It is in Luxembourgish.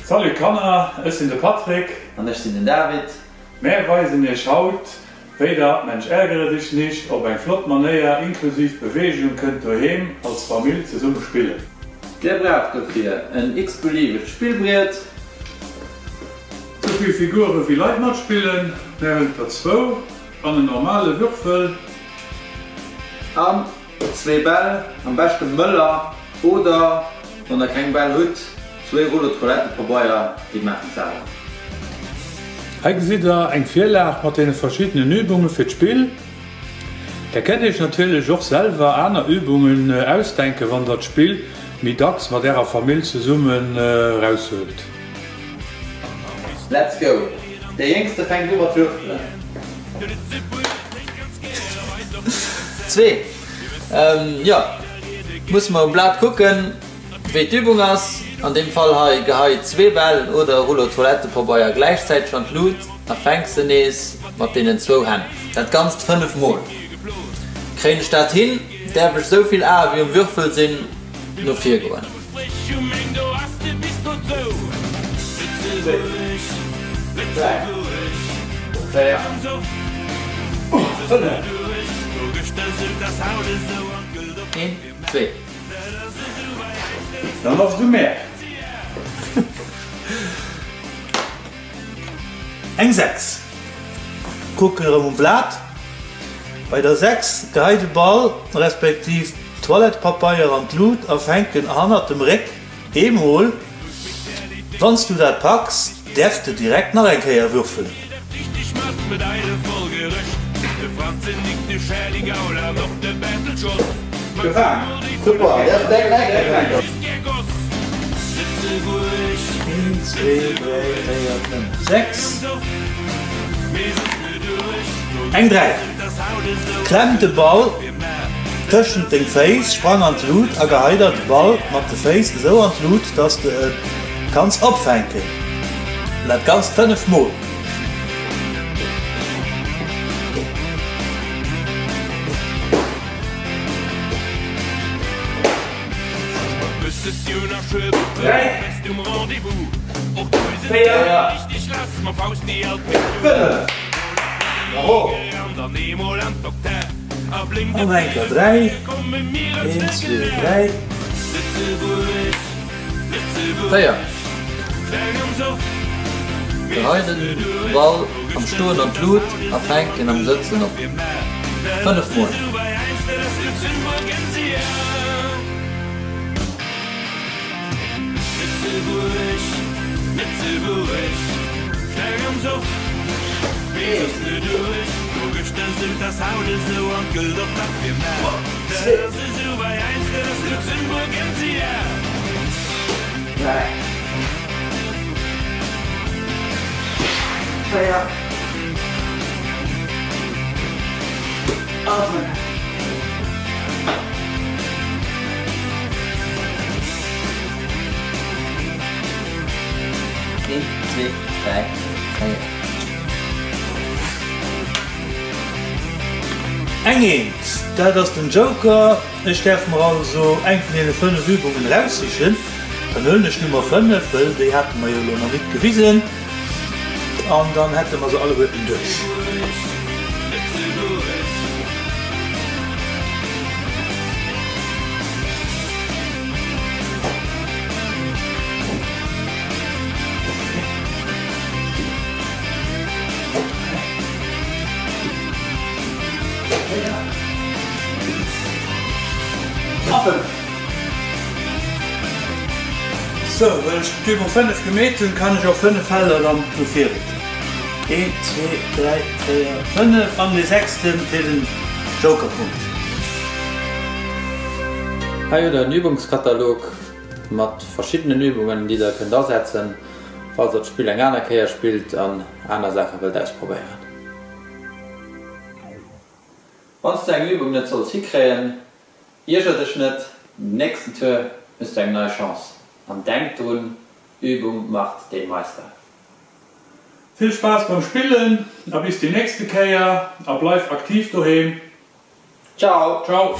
Salut Kanner, ech sinn de Patrick. An ech sinn den David. Mär weisen iech haut, wéi der Mensch ärgere dich nicht op eng flott Manéier inklusiv Beweegung kënnt doheem als Famill zesumme spillen. Dir braucht dofir en x-beliewegt Spillbriet. Sou vill Figure wéi Leit matspillen, mär hunn der zwou, an en normale Würfel. An Zwee Bäll, am beschte mëller, oder wann der keng Bäll hutt, zwéi Rullo Toilettepabeier, déi maachen d'Saach och. Hei gesitt der eng Virlag mat deene verschiddenen Übunge fir d'Spill. Der kennt iech natierlech och selwer aner Übungen ausdenken, wann der d'Spill méi dacks mat ärer Famill zesummen eraushuelt. Let's go! Dee Jéngste fänkt u mat würfelen. Zwee, Jo, musse mer um Blat kucken, wéi d'Übung ass. An deem Fall hei, gehei zwee Bäll oder e Rullo Toilettepabeier gläichzäiteg an d'Lut a fänk se nees mat deenen zwou Hänn. Dat Ganzt 5 Mol. Kréien ech dat hin, däerf ech esou vill Ae wéi um Würfel sinn no vir goen. Een, zwee. Dann ass et u mär. Eng 6. Kucken erëm um Blat. Bei der 6 gehei de Ball respektiv d'Toilettepapeier an d'Lut a fänken hannert dem Réck eemol. Wanns du dat packs, däerfs de direkt nach eng Kéier würfelen. Een, zwee, dräi, véier, fënnef, sechs. Eng 3. Klemm de Ball tëschent deng Féiss, sprang an d'Lut a gehei der de Ball mat de Féiss esou an d'Lut, dass de e kanns opfänken. Dat Ganzt 5 mol. An enker 3, 1, 2, 3. 4. Gehei den Ball am Stoen an d'Lut a fänk en am Sëtzen op. 5 mol. Een, zwee, dräi, véier. Eng Eent, dat ass den Joker. Ech däerf mer also eng vun deene 5 Übungen eraussichen. Dann huelen ech Nummer 5, wëll déi hate mer jo elo nach nit gewisen. An dann hätte mer se alleguerten duerch. Sou, well ech d'Übung 5 gemeet hunn, kann ech och 5 Felder dann no vir réckelen. 1, 2, 3, 4, 5 an dee sechsten fir den Jokerpunkt. Hei hutt der en Übungskatalog mat verschiddenen Übungen, déi der kënnt asetzen, falls der d'Spill eng aner Kéier spillt an aner Saache wëllt ausprobéieren. Wann s du eng Übung net solls hikréien, ierger dech net, den nächsten Tour hues du eng nei Chance. An denk drun, Übung macht den Meister. Vill Spaass beim Spillen a bis déi nächste Kéier a bleif aktiv doheem. Ciao! Ciao!